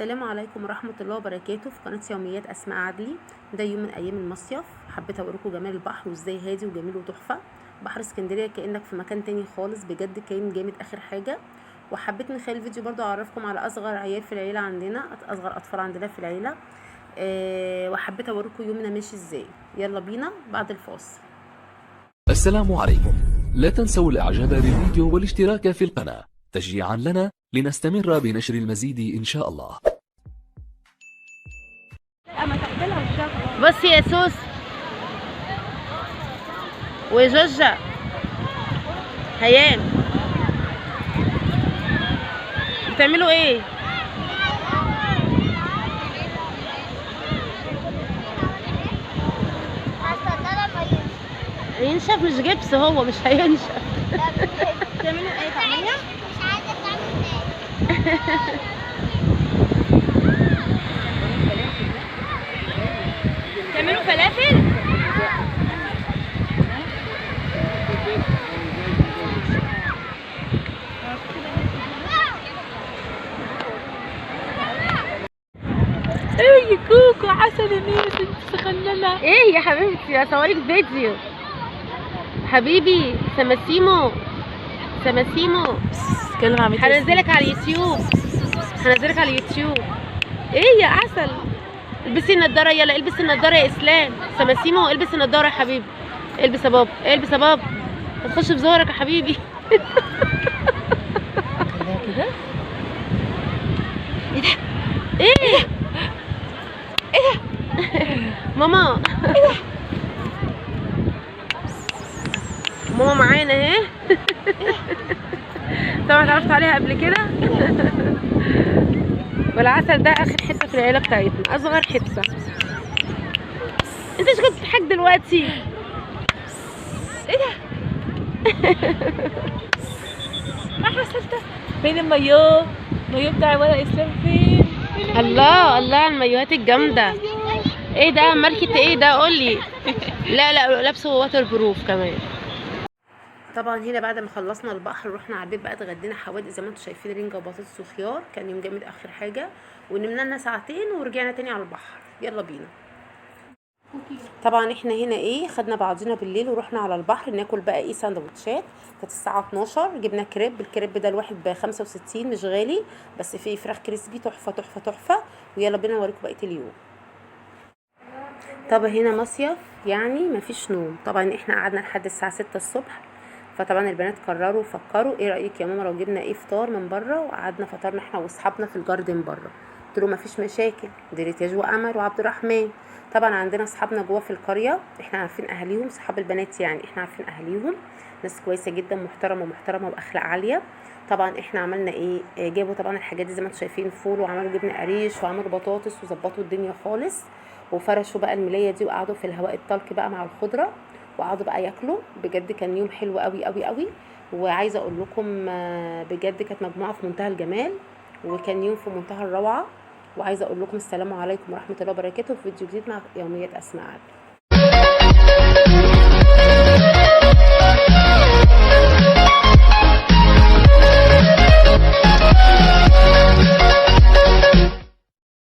السلام عليكم ورحمة الله وبركاته. في قناة يوميات أسماء عدلي. ده يوم من أيام المصيف، حبيت أوريكم جمال البحر وإزاي هادي وجميل وتحفة. بحر اسكندرية كأنك في مكان تاني خالص، بجد كان جامد آخر حاجة. وحبيت من خلال الفيديو برضو أعرفكم على أصغر عيال في العيلة عندنا، أصغر أطفال عندنا في العيلة. وحبيت أوريكم يومنا ماشي إزاي. يلا بينا بعد الفاصل. السلام عليكم. لا تنسوا الاعجاب بالفيديو والاشتراك في القناة تشجيعا لنا لنستمر بنشر المزيد ان شاء الله. بصي يا سوس وجوجة هيام، بتعملوا ايه؟ هينشف؟ مش جبس، هو مش هينشف. بتعملوا ايه؟ طعمية؟ مش عايزة تعمل تاني. تعملوا فلافل؟ ايه يا كوكو، عسل النيس انت صغننه. ايه يا حبيبتي، اصورك فيديو حبيبي. سماسيمو سماسيمو، اتكلم عن هنزلك على اليوتيوب، هنزلك على اليوتيوب. ايه يا عسل، البسي النضارة، يلا البسي النضارة يا اسلام. سماسيمو البس النضارة يا حبيبي، البس يا بابا، البس يا بابا، هتخش في زورك يا حبيبي. كده ايه ده؟ ايه ايه ده؟ ماما، ايه ده؟ ماما معانا اهي. طبعا اتعرفت عليها قبل كده. والعسل ده اخر حتة في العيلة بتاعتنا، اصغر حتة. انت مش كنت بتضحك دلوقتي؟ ايه ده؟ ما حصلت. فين المايو؟ المايو بتاع ولا اسلام فين؟ الله الله على المايوهات الجامدة. ايه ده؟ ماركة ايه ده؟ قولي. لا لا، لابسه waterproof كمان. طبعا هنا بعد ما خلصنا البحر رحنا على البيت بقى، اتغدينا حوادق زي ما انتم شايفين، رنجه وبطاطس وخيار. كان يوم جامد اخر حاجة. ونمنا لنا ساعتين ورجعنا تاني على البحر. يلا بينا. طبعا احنا هنا ايه، خدنا بعضينا بالليل ورحنا على البحر ناكل بقى ايه، سندوتشات. كانت الساعة 12. جبنا كريب، الكريب ده الواحد ب 65، مش غالي، بس فيه فراخ crispy تحفة تحفة تحفة. ويلا بينا نوريكم بقية اليوم. طب هنا مصيف يعني مفيش نوم. طبعا احنا قعدنا لحد الساعة 6 الصبح. فطبعا البنات قرروا وفكروا، ايه رايك يا ماما لو جبنا ايه فطار من بره وقعدنا فطرنا احنا واصحابنا في ال garden بره؟ قلت له مفيش مشاكل، دي ريتاج وقمر وعبد الرحمن. طبعا عندنا اصحابنا جوه في القرية، احنا عارفين اهاليهم، صحاب البنات يعني، احنا عارفين اهاليهم، ناس كويسة جدا، محترمه محترمه واخلاق عالية. طبعا احنا عملنا ايه، جابوا طبعا الحاجات دي زي ما انتم شايفين، فول وعملوا جبنه قريش وعملوا بطاطس وظبطوا الدنيا خالص، وفرشوا بقى الملايه دي وقعدوا في الهواء الطلق بقى مع الخضرة، وقعدوا بقى ياكلوا. بجد كان يوم حلو قوي قوي قوي. وعايزه اقول لكم بجد كانت مجموعة في منتهى الجمال، وكان يوم في منتهى الروعة. وعايزه اقول لكم السلام عليكم ورحمة الله وبركاته في فيديو جديد مع يوميات اسماء عدلي.